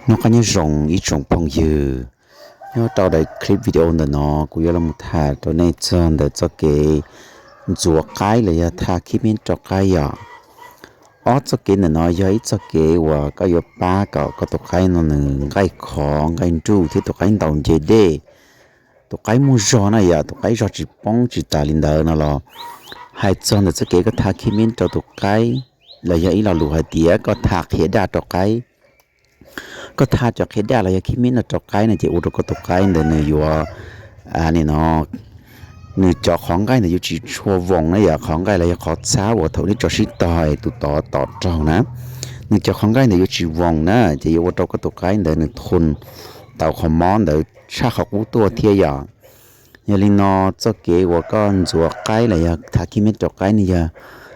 Noj qab nyob zoo ib tsoom phooj ywg, nyob rau daim clip video ntawm no kuv yuav los tham rau nej txog ntawm txoj kev ntxuav qaib los yog tha khib mib rau qaib yom. Ob txoj kev ntawm no yog ib txoj kev uas koj yuav pab kom koj tus qaib no nws nqaij khov nqaij nruj thiab tus qaib ntaus nce dej, tus qaib muaj zog na yom, tus qaib zog tsis poob tsis tas li ntawd no los hais txog ntawm txoj kev koj tha khib mib rau tus qaib, los yog ib lo lus hais tias koj tha qhiav daj rau qaib. Koj tha cov qhiav daj los yog khib mib no rau qaib no ces ua rau koj tus qaib ntawd nws yuav, no, nws cov qhov nqaij ntawd yuav tsis tshua voos na yom, qhov nqaij los yog qhov txhab uas thaum nej tso sib tog tus tod tom raug na, nws cov qhov nqaij ntawd yuav tsis voos na, ces yuav ua rau koj tus qaib ntawd nws thun tau qhov mob ntawd tshaj qhov qub tuaj thiab yom. Yog li no, txoj kev uas koj ntxuav qaib los yog tha khib mib rau qaib no yog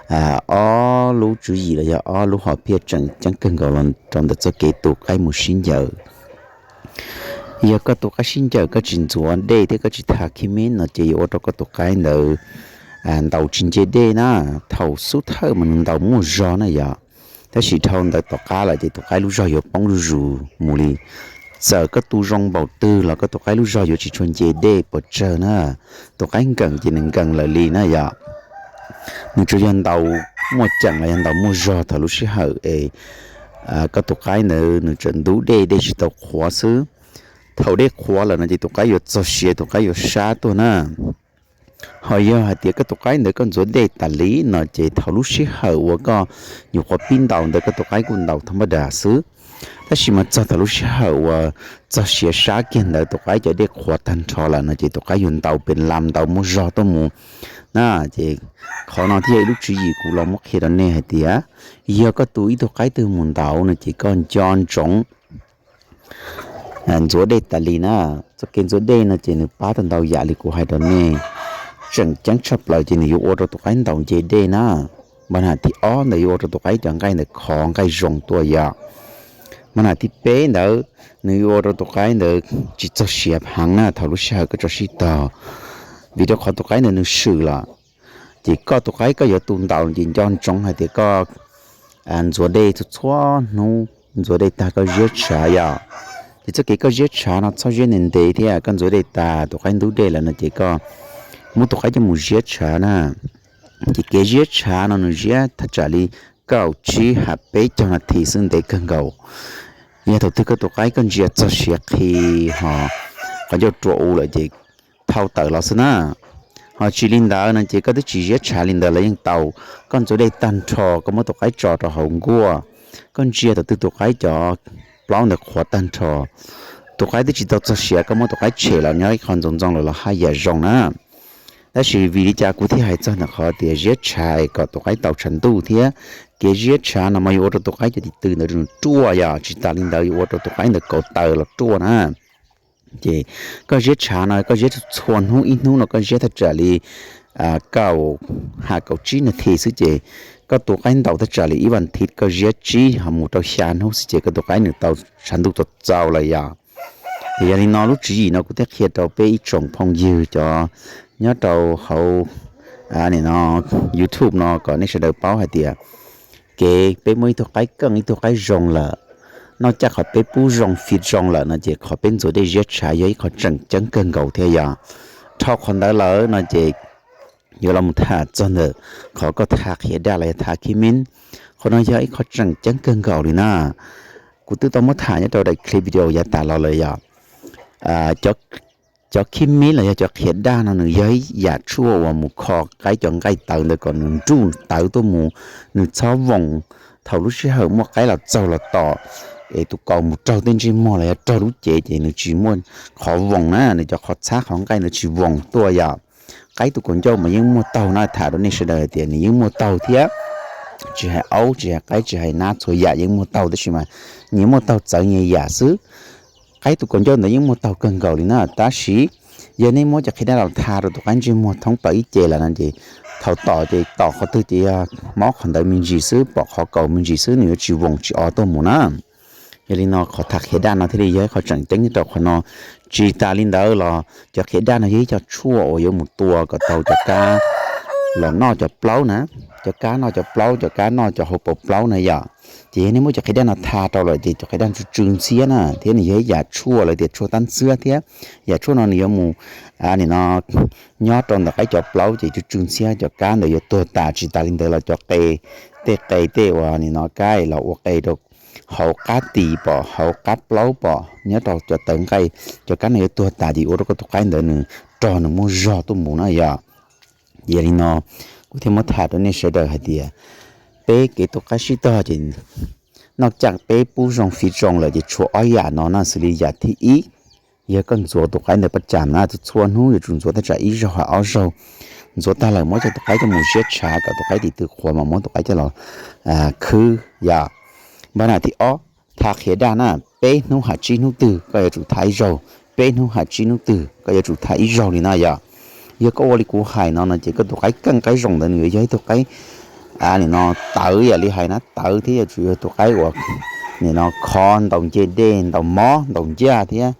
ob lub tswv yim los yog ob lub hom phiaj tseem ceeb kawg nkaus los rau ntawm txoj kev tu qaib mus sib ncaws. Yog koj tus qaib sib ncaws koj tsis ntxuav dej thiab koj tsis tha khib mib no ces yuav ua rau koj tus qaib ntawd ntaus tsis nce dej na. Thaum xub thawj mas nws ntaus muaj zog na yom, tab sis dhau ntawd tom qab lawm ces tus qaib lub zog yuav poob zuj zus mus li. Txawm koj tu zoo npaum twg los koj tus qaib lub zog yuav tsis tshua nce dej pes tsawg na. Tus qaib nkees ces nws nkees lawm li na yom. Nws tsuas yog ntaus muaj ceem los yog ntaus muaj zog thaum lub sij hawm es koj tus qaib ntawd nws tseem ntub dej, dej tsis tau qhuav xwb. Thaum dej qhuav lawm no ces tus qaib yuav txog siav, tus qaib yuav sab tuaj na. Ho yog hais tias koj tus qaib ntawd koj ntxuav dej tas li no ces thaum lub sij hawm uas koj nyuam qhuav pib ntaus ntawd koj tus qaib kuj ntaus thaj npab das xwb. Tab sis mas txog thaum lub sij hawm uas txog siav sab kiag ntawd tus qaib cov dej qhuav tag nrho lawm no ces tus qaib yuav ntaus pes lam ntaus muaj zog tuaj mus na. Ces qhov no thiaj yog ib lub tswv yim kuv los muab qhia rau nej hais tias yog koj tu ib tug qaib twg mus ntaus no ces koj nco ntsoov ntxuav dej tas li na. Txoj kev ntxuav dej no ces nws pab tau ntau yam li kuv hais rau nej. Tseem ceeb tshaj plaws ces nws yuav ua rau tus qaib ntaus nce dej na. Npaj na thib ob ntawd yuav ua rau tus qaib cov nqaij ntawd khov nqaij zoo tuaj yom. Npaj na thib peb ntawd nws yuav ua rau tus qaib ntawd tsis txog siav heev na thaum lub sij hawm koj tso sib tog, vim rau qhov tus qaib ntawd nws swm lawm. Ces koj tus qaib koj yuav tu ntaus ces nco ntsoov hais tias koj ntxuav dej txhua txhua hnub, ntxuav dej tag koj ziab tshav yom. Ces txoj kev koj ziab tshav no txhob ziab ntev ntev thiab, koj ntxuav dej tag tus qaib ntub dej lawm no ces koj muab tus qaib coj mus ziab tshav na. Ces kev ziab tshav no nws ziab thaj tsam li kaum tsib ha peb caug nas this xwb, ntev kawg nkaus. Yog thaum twg koj tus qaib koj ntsia txog siav qhi ho qhov ncauj rua u lawm ces thau tawm los xwb na. Ho tsis li ntawd no ces koj twb tsis ziab tshav li ntawd los yeej tau. Koj ntxuav dej tag nrho koj muab tus qaib tso rau hauv nkuaj, koj ntsia thaum twg tus qaib cov plaub ntawd qhuav tag nrho, tus qaib twb tsis tau txog siav koj muab tus qaib tshem los nyob ib qho ntxoov ntxoo lawm los haj yam zoo na. Tab sis vim li cas kuv thiaj hais txog ntawm qhov tias ziab tshav kom tus qaib tau tshav ntuj thiab? Kev ziab tshav no mas yuav ua rau tus qaib cov tis tw ntawd ruaj yom, tsis tas li ntawd yuav ua rau tus qaib ntawd kaus taw los ruaj na. Ces koj ziab tshav no koj ziab txhua hnub, ib hnub no koj ziab thaj tsam li kaum ha kaum tsib nas this xwb ces koj tus qaib ntaus thaj tsam li ib vas thiv koj ziab tsib ho mus rau xya hnub xwb ces koj tus qaib nws tau tshav ntuj tau txaus lawm yom. Ces yog li no lub tswv yim no kuv thiaj qhia rau peb ib tsoom phooj ywg cov nyob rau hauv YouTube no kom nej sawv daws paub hais tias kev peb muaj ib tug qaib keej ib tug qaib zoo lawm, noj caj qhov peb pub zoo fit zoo lawm no ces qhov peb ntxuav dej ziab tshav yog ib qho tseem ceeb kawg nkaus thiab yom. Dhau qhov ntawd lawm no ces yuav los mus tham txog ntawm qhov koj tha qhiav daj los yog tha khib mib. Qhov no yog ib qho tseem ceeb kawg nkaus li na. Kuv twb tau muab tham nyob rau daim clip video yav tas los lawm yom. Cov khib mib los yog cov qhiav daj no nws yog ib yam tshuaj uas mus kho qaib cov nqaij tawv ntawd kom nws nruj tawv tuaj mus, nws txhob voos. Thaum lub sij hawm muaj qaib los txaug los tom es tus kaus mus raug tej ntsej muag los yog raug lub cev ces nws tsis muaj qhov voos na, nws cov qhov txhab qhov nqaij ntawd tsis voos tuaj yom. Qaib tus kaus ncauj mas yeej muaj taug na, tham rau nej sawv daws hais tias nws yeej muaj taug thiab. Tsis hais aub tsis hais qaib tsis hais nab txhua yam yeej muaj taug, tab sis mas nyias muaj taug txawv nyias yam xwb. Qaib tus kaus ncauj ntawd yeej muaj taug kawg nkaus li na, tab sis yog nej muab cov qhiav daj los tha rau tus qaib ntsej muag thoob plaws ib ce lawm no ces thaum tom ces tom qhov twg ces yog mob qhov ntawd me ntsis xwb, pom qhov kaus me ntsis xwb, nws yuav tsis voos tsis o tuaj mus na. Yog li no qhov tha qhiav daj no thiaj li yog ib qho tseem ceeb nyob rau qhov no. Tsis tas li ntawd los cov qhiav daj no yog ib co tshuaj uas yuav mus tua kom tau cov kab los noj cov plaub na, cov kab noj cov plaub, cov kab noj cov hauv paus plaub na yom. Ces yog nej muab cov qhiav daj no tha rau lawm ces cov qhiav daj tsw tsw ntxhiab na, thiab nws yog ib yam tshuaj lawv tias tshuaj tab ntxwb thiab. Yam tshuaj no nws yuav mus, a, nim no nyob rau ntawm qaib cov plaub ces tsw tsw ntxhiab, cov kab ntawd yuav tuag tas. Tsis tas li ntawd los cov qe, tej qe tej uas nim no kab los ua qe rau hauv qab tis pom, hauv qab plaub pom, nyob rau cov tawv nqaij, cov kab no yuav tuag tas ces ua rau koj tus qaib ntawd nws rog nws muaj zog tuaj mus na yom. Yog li no kuv thiaj muab tham rau nej sawv daws hais tias peb kev tu qaib sib tog ces noj caj peb pub zoo fiv zoo lawm ces tshuav ob yam no na, xws li yam thib ib, yog koj ntxuav tus qaib ntawd paj cam na, txhua txhua hnub yuav tsum ntxuav thaj tsam ib zaug hos ob zaug. Ntxuav tag lawm muab coj tus qaib coj mus ziab tshav kom tus qaib tis tw qhuav mas muab tus qaib coj los khwb yom. Npaj na thib ob, tha qhiav daj na, peb hnub hos tsib hnub twg koj yuav tsum tha ib zaug, peb hnub hos tsib hnub twg koj yuav tsum tha ib zaug li no yom. Yog koj ua li kuv hais no no ces koj tus qaib keej qaib zoo ntawd nws yuav yog ib tug qaib, a, nim no tawv, yam li hais na, tawv thiab yuav tsum yog tus qaib uas nim no khov ntaus nce dej, ntaus mob, ntaus ncaj thiab.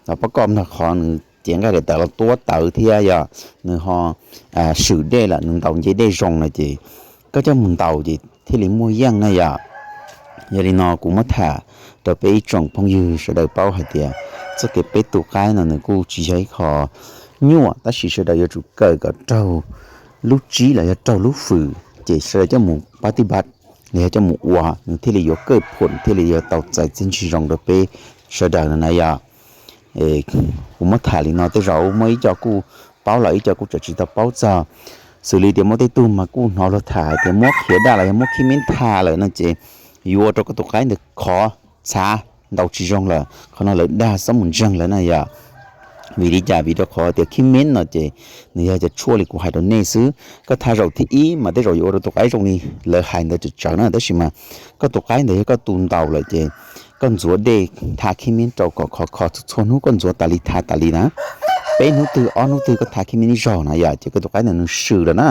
Los pab koj nrog qhov nws cev nqaij daim tawv los tuab tawv thiab yog nws ho swm dej lawm nws ntaus nce dej zoo no ces koj coj mus ntaus ces thiaj li muaj yeej na yom. Yog li no kuv muab tham rau peb ib tsoom phooj ywg sawv daws paub hais tias txoj kev peb tu qaib no nws kuj tsis yog ib qho nyuaj, tab sis sawv daws yuav tsum kawm kom raug lub tsib los yog raug lub fwm ces sawv daws coj mus pab tij npab los yog coj mus ua nws thiaj li yuav kawj phom thiaj li yuav tau txais txiaj ntsig zoo rau peb sawv daws no na yom. Kuv muab tham li no tej zaum muaj ib co kuj paub lawm ib co kuj tseem tsis tau paub txog. Xws li tias muaj tej tug mas kuj hnov luag tham hais tias muab qhiav daj los yog muab khib meb tha lawm no ces yuav ua rau koj tus qaib ntawd khov txhav ntaus tsis zoo lawm, qhov no lawv dag xob mus ntseeg lawm na yom. Vim li cas? Vim rau qhov tias khib meb no ces nws yog cov tshuaj li kuv hais rau nej xwb. Koj tha zaum thib ib mas tej zaum yuav ua rau tus qaib zoo li lawv hais ntawd tsawv tsawv na, tab sis mas koj tus qaib ntawd yog koj tu ntaus lawm ces koj ntxuav dej tha khib meb rau kom khov khov txhua txhua hnub koj ntxuav tas li tha tas li na. Peb hnub twg ob hnub twg koj tha khib meb ib zaug na yom, ces koj tus qaib ntawd nws swm lawm na,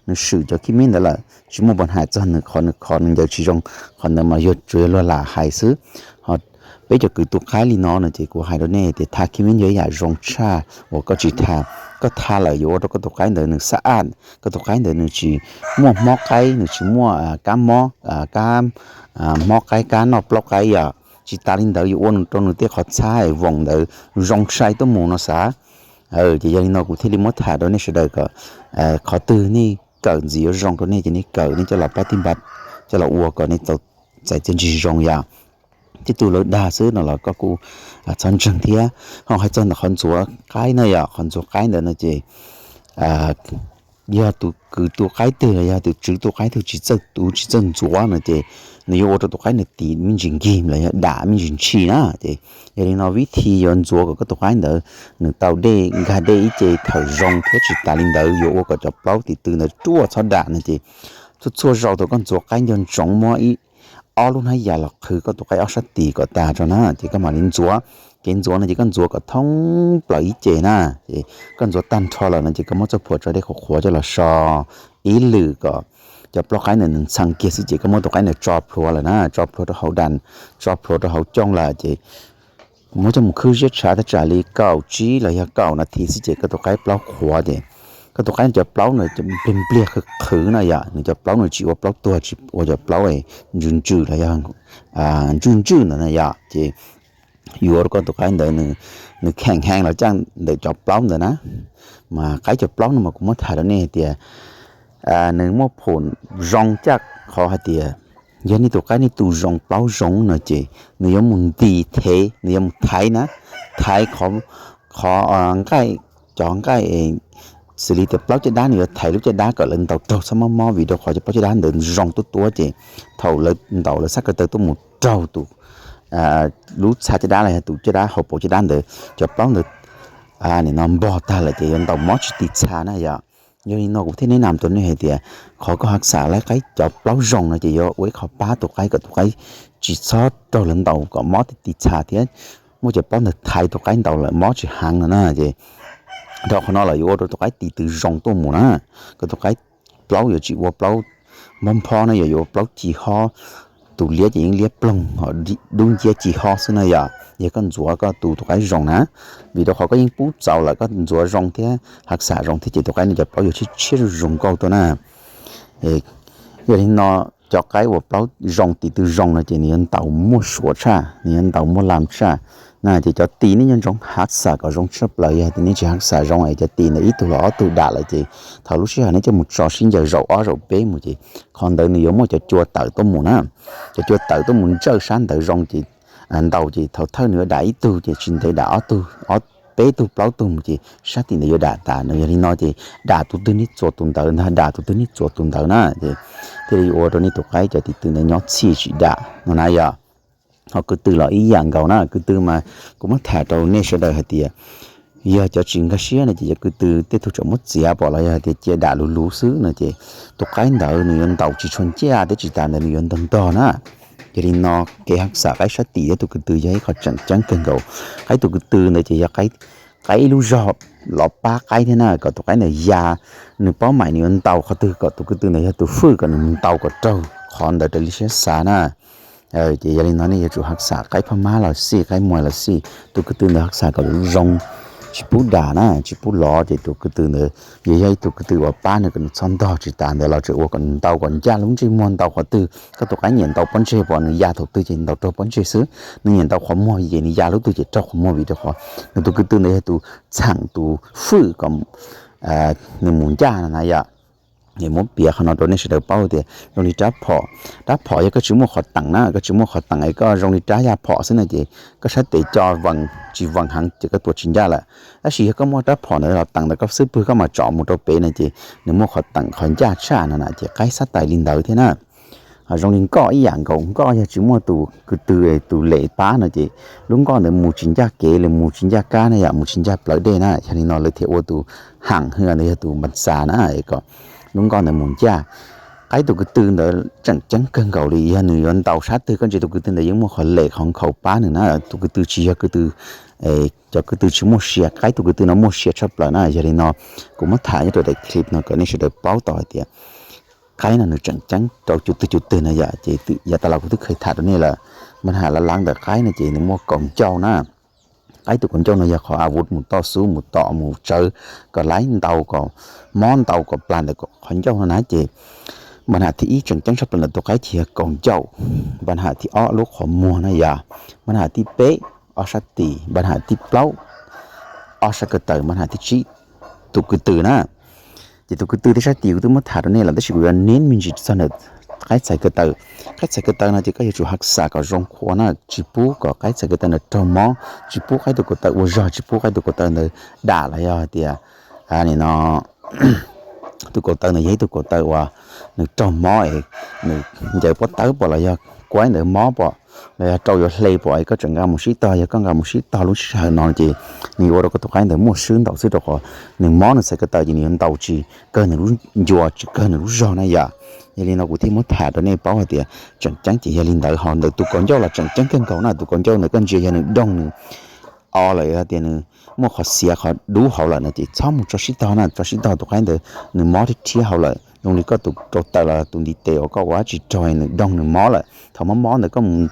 nws swm cov khib meb ntawd lawm, tsis muaj pab hais txog nws qhov nws khov nws ncaws tsis zoo. Qhov ntawd mas yog tsuas yog luag lam hais xwb. Ho peb cov kws tu qaib li no no ces kuv hais rau nej tias tha khib meb yog ib yam zoo tshaj uas koj tsis tha. Koj tha lawm yuav ua rau koj tus qaib ntawd nws xab aj, koj tus qaib ntawd nws tsis muaj mob qaib, nws tsis muaj kab mob, kab mob qaib, kab noj plaub qaib yom. Tsis tas li ntawd yuav ua rau nws tej qhov txhab voos ntawd zoo sai tuaj mus no xav. Ces yog li no kuv thiaj li muab tham rau nej sawv daws kom qhov twg nej kawm ntxiv yuav zoo rau nej ces nej kawm nej coj los pab tij npab coj los ua kom nej tau txais txiaj ntsig zoo yom. Tej tug lawv dag xwb no los koj kuj txhob ntseeg thiab. Ho hais txog ntawm qhov ntxuav qaib na yom, qhov ntxuav qaib ntawd no ces yog tus kws tu qaib twg los yog tus tswv tu qaib twg tsis txawj tu tsis txawj ntxuav no ces nws yuav ua rau tus qaib nws tis me ntsis nkig los yog dam me ntsis ntshis na. Ces yog li no vib thi yuav ntxuav kom koj tus qaib ntawd nws tau dej nkag dej ib ce thawm zoo thiab tsis tas li ntawd yuav ua kom cov plaub tis tw ntawd ruaj txhob dam no ces txhua txhua zaus thaum koj ntxuav qaib nco ntsoov muab ib ob lub hnab yas los qhwv koj tus qaib ob sab tis kom tag tso na ces koj mam li ntxuav. Kev ntxuav no ces koj ntxuav kom thoob plaws ib ce na. Ces koj ntxuav tag nrho lawm no ces koj muab txoj phuam tso dej qhuav qhuav coj los so ib lwm kom cov plaub qaib ntawd nws ntxhee kiag xwb ces koj muab tus qaib ntawd tso plhuav lawm na, tso plhuav rau hauv das, tso plhuav rau hauv cooj lawm ces muab coj mus khwb ziab tshav thaj tsam li kaum tsib los yog kaum nas this xwb ces koj tus qaib plaub qhuav ces koj tus qaib cov plaub nws npliag npliag qhwv qhwv na yom, nws cov plaub nws tsis ua plaub tuag tsis ua cov plaub ntsws ntsws los yog ntswj ntswj ntawd na yom. Ces yuav rau koj tus qaib ntawd nws kheem heev los caj ntawm cov plaub ntawd na. Mas qaib cov plaub no mas kuv muab tham rau nej hais tias nws muaj phom zoo caj qhov hais tias yog nej tus qaib nej tu zoo plaub zoo no ces nws yuav mus ntis thev, nws yuav mus thaiv na, thaiv qhov nqaij, cov nqaij xws li tias plaub caj dab nws yuav thaiv lub caj dab kom lawv ntaus raug txhob mob mob vim rau qhov cov plaub caj dab ntawd zoo tuab tuab ces thaum lawv ntaus lawv xab ko taw tuaj mus raug tus lub txha caj dab los yog tus caj dab hauv paus caj dab ntawd cov plaub ntawd nim no npog tag lawm ces yuav ntaus mob tsis tiv txha na yom. Yog li no kuv thiaj neb nam rau nej hais tias qhov koj hav xam laib qaib cov plaub zoo no ces yuav ua ib qho pab tus qaib kom tus qaib tsis txhob raug lawv ntaus kom mob tiv txha thiab muab cov plaub ntawd thaiv tus qaib ntaus lawm mob tsis heev no na ces rau qhov no lawm yuav ua rau tus qaib tis tw zoo tuaj mus na. Koj tus qaib plaub yuav tsis ua plaub nphob nphob na, yuav ua plaub ci hob, tus liab ces yeej liab ploog ho dub nciab ci hob xwb na yom. Yog koj ntxuav koj tu tus qaib zoo na, vim rau qhov koj yeej pub txaus lawm koj ntxuav zoo thiab hav xam zoo thiab ces tus qaib no cov plaub yuav tshiab tshiab zoo zoo nkauj tuaj na. Yog li no cov qaib uas plaub zoo tis twg zoo no ces nws yuav ntaus muaj suav tshaj, nws yuav ntaus muaj lam tshaj na. Ces cov tis nej nco ntsoov hav xam kom zoo tshaj plaws, yog tias nej tsis hav xam zoo es cov tis ntawd ib tug los ob tug dam lawm ces thaum lub sij hawm nej coj mus tso sib ncaws zaum ob zaum peb mus ces qhov ntawd nws yuav muaj cov cua tawm tuaj mus na. Cov cua tawm tuaj mus ntsawj sab ntawd zoo ces ntaus ces thaum thawj nws yuav dam ib tug ces tsis ntev dam ob tug, ob peb tug plaub tug mus ces sab tim ntawd yuav dam tas no. Yog li no ces dam tus twg nej txuas tus ntawd ntag, dam tus twg nej txuas tus ntawd na. Ces thiaj li ua rau nej tus qaib cov tis tw ntawd nyob txhij tsis dam no na yom. Ho kwv tw los ib yam nkaus na, kwv tw mas kuv muab tham rau nej sawv daws hais tias yog cov tsis nkag siab no ces cov kwv tw tej tug tseem muab txiav pom los yog hais tias cia dam luv luv xwb no ces tus qaib ntawd nws yuav ntaus tsis tshua ncaj thiab tsis tas ntawd nws yuav ntog ntog na. Yog li no kev hav xam qaib sab tim thiab tus kwv tw yog ib qho tseem ceeb kawg nkaus. Qaib tus kwv tw ntawd ces yog qaib ib lub zog los pab qaib thiab na, kom tus qaib ntawd ya, nws paub maim nws yuav ntaus qhov twg kom tus kwv tw ntawd yog tus fwj kom nws mus ntaus kom raug qhov ntawd raws li siab xav na. Ces yog li no nej yuav tsum hav xam qaib phaj mab los xij, qaib muas los xij, tus kwv tw ntawd hav xam kom zoo, tsis pub dam na, tsis pub lov ces tus kwv tw ntawd yuav yog ib tug kwv tw uas pab nws kom nws txhob ntog, tsis tas ntawd los tseem ua kom nws ntaus kom ncaj lub ntsej muag, ntaus qhov twg koj tus qaib nyiam ntaus pob ntseg pom nws ya thaum twg ces ntaus raug pob ntseg xwb, nws nyiam ntaus qhov muag ces nws ya lub twg ces raug qhov muag vim rau qhov nws tus kwv tw ntawd yog tus txheem tus fwj kom nws mus ncaj no na yom. Es muab piav qhov no rau nej sawv daws paub tias zoo li rab phom, rab phom yog koj tsis muaj qhov teem na, koj tsis muaj qhov teem es koj zoo li rab yaj phom xwb no ces koj sab tes co vees tsis vees heev ces koj tua tsis ncaj lawm. Tab sis yog koj muaj rab phom ntawd los teem ntawm koj xub pwg koj mam tsom mus rau pem no ces nws muaj qhov teem qhov ncaj tshaj no na ces qaib xab tais li ntawd thiab na. Ho zoo li nkoj ib yam nkaus, nkoj yog tsis muaj tus kwv tw, tus lem pab no ces lub nkoj ntawd mus tsis ncaj kev, lawv mus tsis ncaj kab na yom, mus tsis ncaj plawv dej na. Yog li no lawv thiaj ua tus ham hwj ntawd yog tus npas xas na, kom lub nkoj ntawd mus ncaj. Qaib tus kwv tw ntawd tseem ceeb kawg nkaus li, yog nws yuav ntaus sab twg koj ntsia tus kwv tw ntawd yeej muaj qhov lem qhov nkhaus pab nws na. Tus kwv tw tsis yog kwv tw, cov kwv tw tsis muaj sia, qaib tus kwv tw no muaj sia tshaj plaws na. Yog li no kuv muab tham nyob rau daim clip no kom nej sawv daws paub tau hais tias qaib no nws tseem ceeb rau cov twg cov twg no yom. Ces yav tas los kuv twb kheev tham rau nej lawm, mas ham lav lav ntawm qaib no ces nws muaj kaum ncauj na. Qaib tus kaum ncauj no yog qhov a vuv mus toj xub mus tom mus tsawv kom laib ntau kom mob ntau kom plag ntawm qhov ncauj no na ces mas ham thib ib tseem ceeb tshaj plaws ntawm tus qaib ces yog kaum ncauj. Mas ham thib ob lub qhov muag na yom. Mas ham thib peb ob sab tis, mas ham thib plaub ob sab ko taw, mas ham thib tsib tus kwv tw na. Ces tus kwv tw thiab sab tis kuv twb muab tham rau nej lawm tab sis kuv yuav nim me ntsis txog ntawm qaib txhais ko taw. Qaib txhais ko taw no ces koj yuav tsum hav xam kom zoo khua na, tsis pub kom qaib txhais ko taw ntawd raug mob, tsis pub qaib tus ko taw ua zog, tsis pub qaib tus ko taw ntawd dam los yog hais tias no tus ko taw ntawd yog ib tug ko taw uas nws raug mob es nws ncaws pob tawb pom los yog kuaib ntawd mob pom los yog rau yuav hle pom es koj tseem nqa mus sib tog, yog koj nqa mus sib tog lub sij hawm no ces nws yuav ua rau koj tus qaib ntawd muaj swb ntau xwb rau qhov nws mob nws txhais ko taw ces nws yuav ntaus tsis kawg nws lub ncua tsis kawg nws lub zog na yom. Yog li no kuv thiaj muab tham rau nej paub hais tias tseem ceeb ces yog li ntawd. Ho ntawm tus kaum ncauj los tseem ceeb kawg nkaus na, tus kaum ncauj ntawd koj ntsia yog nws doog nws o lawm, yog tias nws muaj qhov xiav qhov dub hauv lawm no ces txhob mus tso sib tog na, tso sib tog tus qaib ntawd nws mob thiab rhiab hauv lawm. Zoo li koj tus rau taw los tus ntiv tes uas koj ua dab tsi raug nws doog nws mob lawm, thaum mob mob ntawd koj mus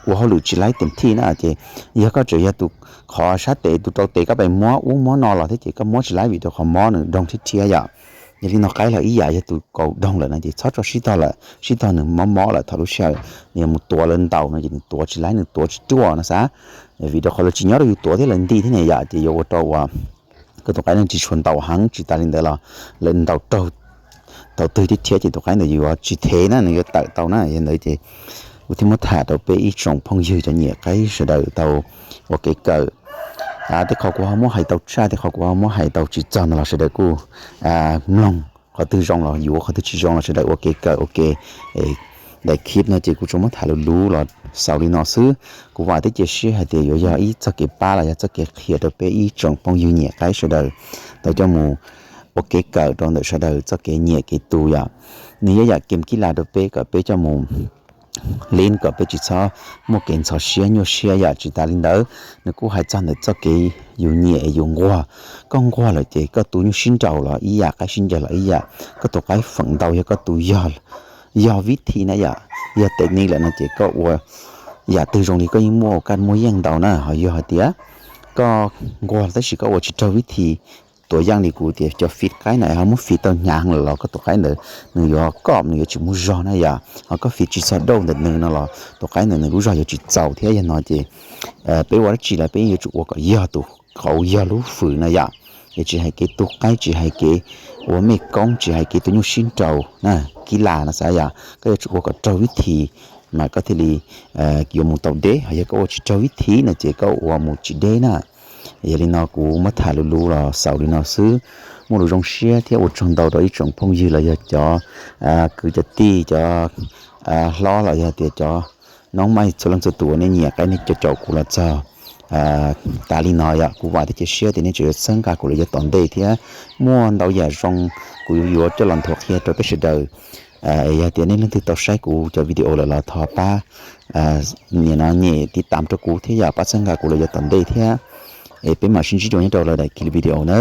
ua hauj lwm tsis laib teem thij na ces yog koj tseem yog tus qhov sab tes tus rau tes koj pes muab ub muab no los thiab ces koj muab tsis laib vim rau qhov mob nws doog thiab rhiab yom. Yog li no qaib los ib yam, yog tus kaus doog lawm no ces txhob tso sib tog lawm, sib tog nws mob mob lawm thaum lub sij hawm nws yuav mus tuav lawv ntaus no ces nws tuav tsis laib, nws tuav tsis ruaj no xav. Vim rau qhov lawv tsis nyob rau yus tuav thiab lawv nti thiab ne yom, ces yuav ua rau uas koj tus qaib no tsis tshua ntaus heev, tsis tas li ntawd los lawv ntaus raug tau twg thiab rhiab ces tus qaib ntawd yuav tsis thev na, nws yuav tawm tau na. Yog ntawd ces kuv thiaj muab tham rau peb ib tsoom phooj ywg cov nyiam qaib sawv daws tau ua kev kawm. Tej qhov kuv ho muab hais tau tshaj, tej qhov kuv ho muab hais tau tsis txog no los sawv daws kuj mloog, qhov twg zoo los yuav, qhov twg tsis zoo los sawv daws ua kev kawm ua ke. Daim clip no ces kuv tsuas muab tham luv luv los xaus li no xwb. Kuv vam thiab cia siab hais tias yuav yog ib txoj kev pab los yog txoj kev qhia rau peb ib tsoom phooj ywg nyiam qaib sawv daws tau coj mus ua kev kawm rau ntawm sawv daws txoj kev nyiam kev tu yom. Nws yog yam kem kib las rau peb kom peb coj mus lib kom peb tsis txhob muaj kev ntxhov siab nyuaj siab yom. Tsis tas li ntawd, nws kuj hais txog ntawm txoj kev yus nyiam yus nquag. Koj nquag lawm ces koj tus nyuj sib nraus los ib yam, qaib sib ncaws los ib yam, koj tus qaib feem ntau yog koj tus yog, yog vib thi na yom. Yog tes ni lawm no ces koj ua yam twg zoo li koj yeej muaj kaj muaj yeej ntau na. Ho yog hais tias koj nquag tab sis koj ua tsis raug vib thi, Tus yeej li kuv tias cov fij qaib na ho muab fij tau hnyav lawm los koj tus qaib ntawd nws yuav kom nws yuav tsis muaj zog na yom, ho koj fij tsis txog dauj ntawm nws no los tus qaib ntawd nws lub zog yuav tsis txaus thiab. Yog no ces peb ua dab tsi los peb yuav tsum ua kom yog tus qauv yog lub fwm na yom. Es tsis hais kev tu qaib, tsis hais kev ua mej koob, tsis hais kev tus nyuj sib nraus na, kib las no xav yom, koj yuav tsum ua kom raug vib thim mas koj thiaj li yuav mus tau deb. Ho yog koj ua tsis raug vib thim no ces koj ua mus tsis deb na. Yog li no kuv muab tham lus lus los xaus li no xwb. Muaj lus zoo siab thiab ua tsaug ntau rau ib tsoom phooj ywg los yog cov kwv cov tij, cov hlob los yog tias cov noob maij txhua leej txhua tus uas nej nyiam qaib nej caum kuv los txog tas li no yom. Kuv vam thiab cia siab tias nej tseem yuav txhawb nqa kuv los yav tom ntej thiab muaj ntau yam zoo kuv yuav coj los nthuav qhia rau peb sawv daws. Yog tias nej leej twg tau saib kuv cov video lawm los thov pab niam no nyem tiv tam rau kuv thiab yom, pab txhawb nqa kuv los yav tom ntej thiab. Es peb mam sib ntsib dua nyob rau lawm daim video na.